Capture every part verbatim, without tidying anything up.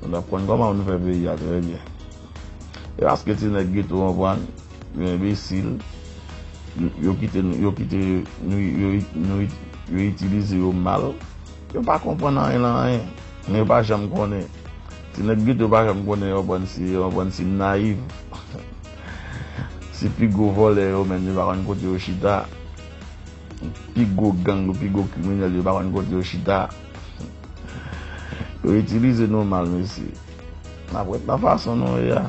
Nou t ap konn kòman pou nou fè peyi a trè byen. E paske ti nèg geto, konprann, yo enbesil, yo, yo kite nou, yo kite nou, yo, nou, yo itilize yo mal. Yo pa konprann anyen nan anyen. Men yo pa janm konnen. Ti nèg geto pa janm konnen, yo konprann si, yo konprann si nayiv. Si pi gwo vòlè yo menm, yo pa konn kote yo chita. Pi gwo gang yo, pi gwo kriminèl yo pa konn kote yo chita. Yo itilize nou mal, mesye. N ap ret nan fason nou ye a.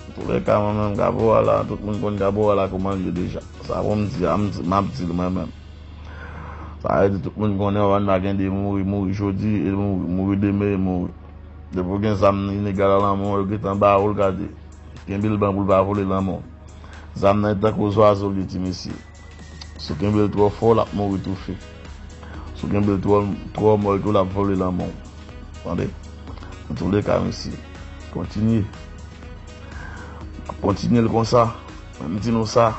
Antouleka, mwen menm, Gabo a la, tout moun konn Gabo a la kòman l ye deja. Sa pou m di a, m di, m ap di l mwen menm. Sa vle di tout moun konnen w pa gen de mouri, mouri jodi, e mouri, mouri demen, e mouri. Depi w gen zam ilegal nan men w, yo gentan ba ou l, gade. Kenbe l ban pou l pa vole nan men w. Zam nan e tankou zwazo l ye, ti mesye. Si w kenbe l twò fò, l ap mouri toufe. Si w kenbe l twò, twò mòl tou, l ap vole nan men w. Tande? Antouleka, mesye, kontinye. N ap kontinye l konsa. Men m di nou sa.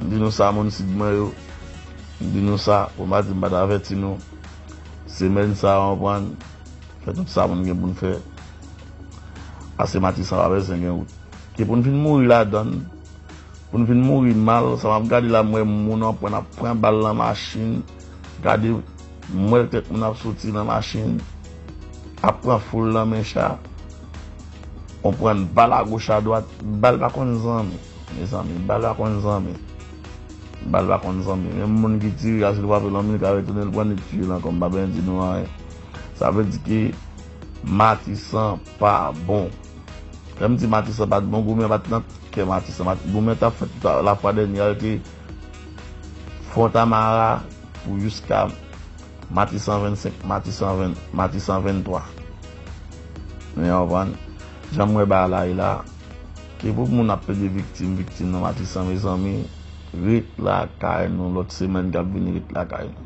M di nou sa, moun Sid mwen yo. M di nou sa, pou m pa di m pa t avèti nou. Semèn sa a, w konprann, fè tout sa moun gen pou n fè. Pase Matisan pa bezwen gen wout. Ke pou n vin mouri ladan l, pou n vin mouri mal, sa m ap gade la, m wè moun an pran, ap pran bal nan machin. Gade, m wè tèt moun ap soti nan machin, ap pran foul nan men cha. Konprann, bal agoch adwat, bal pa konn zanmi. Mezanmi, bal pa konn zanmi. Bal pa konn zanmi. Menm moun ki tire a, si l frape l anmil, li ka retounen l pran, li tiye l ankò. M pa bezwen di nou anyen. Sa vle di ke Matisan pa bon. Lè m di Matisan pa t bon, goumen pa t nan kè Matisan. Mat-, goumen t ap fèt lafwa dènyè a, l te Fontamara pou jiska Matisan vennsenk, Matisan ven, Matisan venntwa. Men w konprann, jan m wè bagay la ye la, ke pou moun ap plede viktim, viktim nan Matisan, mezanmi, ret lakay nou, lòt semèn k ap vini, ret lakay nou.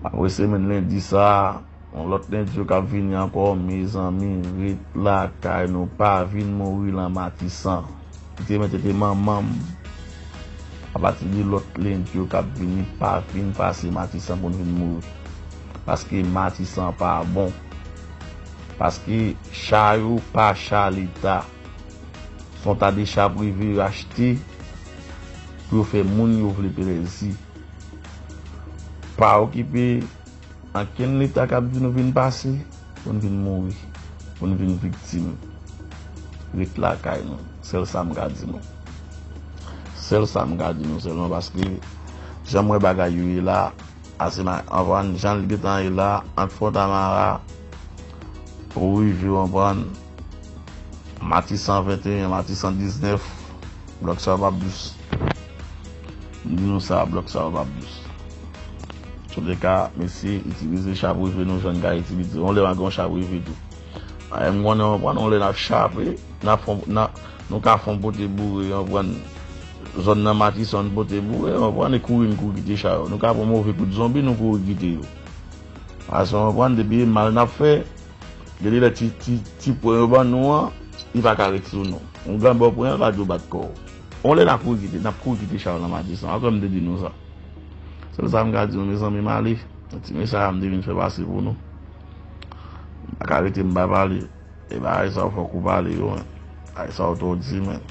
Apre semèn lendi sa a, yon lòt lendi yo k ap vini ankò, mezanmi, ret lakay nou, pa vin mouri lan Matisan. Kite mete te manman m. Apati de lòt lendi yo k ap vini, pa vin pase Matisan pou n vin mouri. Paske Matisan pa bon. Paske cha yo pa cha Leta. Se yon ta de cha prive yo achte pou yo fè moun yo vle plezi. Pa okipe ankenn Leta k ap di nou vin pase pou n vin mouri, pou n vin viktim. Ret lakay nou. Sèl sa m ka di nou. Sèl sa m ka di nou sèlman, paske jan m wè bagay yo ye la, ase ma, anvan, jan l gentan ye la, ant Fontamara, pou rive, w konprann, Matisan venteyen, Matisan diznèf, blòk sa yo p ap dous. M di nou sa, blòk sa yo p ap dous. Antouleka, mesye, itilize cha prive nou jan n ka itilize. Yon lè w a gen yon cha prive tou. A, m konnen, w konprann, yon lè n ap chape, n ap fon, n ap, nou ka fon pote boure, w konprann, zòn nan Matisan, n pote boure, w konprann, e kouri, n kouri kite cha yo. Nou ka pran move kout zonbi, nou kouri kite yo. Paske, w konprann, depi e mal n ap fè, gen de lè ti, ti, ti pwen yo ban nou an, li pa ka ret sou nou. Yon granmè w pran, l pa di w bat kò w. Yon lè n ap kouri kite, n ap kouri kite cha yo nan Matisan. Ankò m te di nou sa. Sèl sa m ka di nou, mezanmi, m ale. Ti mesaj sa m te vin fè pase pou nou. M pa ka rete m pa pale. E bagay sa yo fòk ou pale yo, men. Bagay sa yo twò di, men.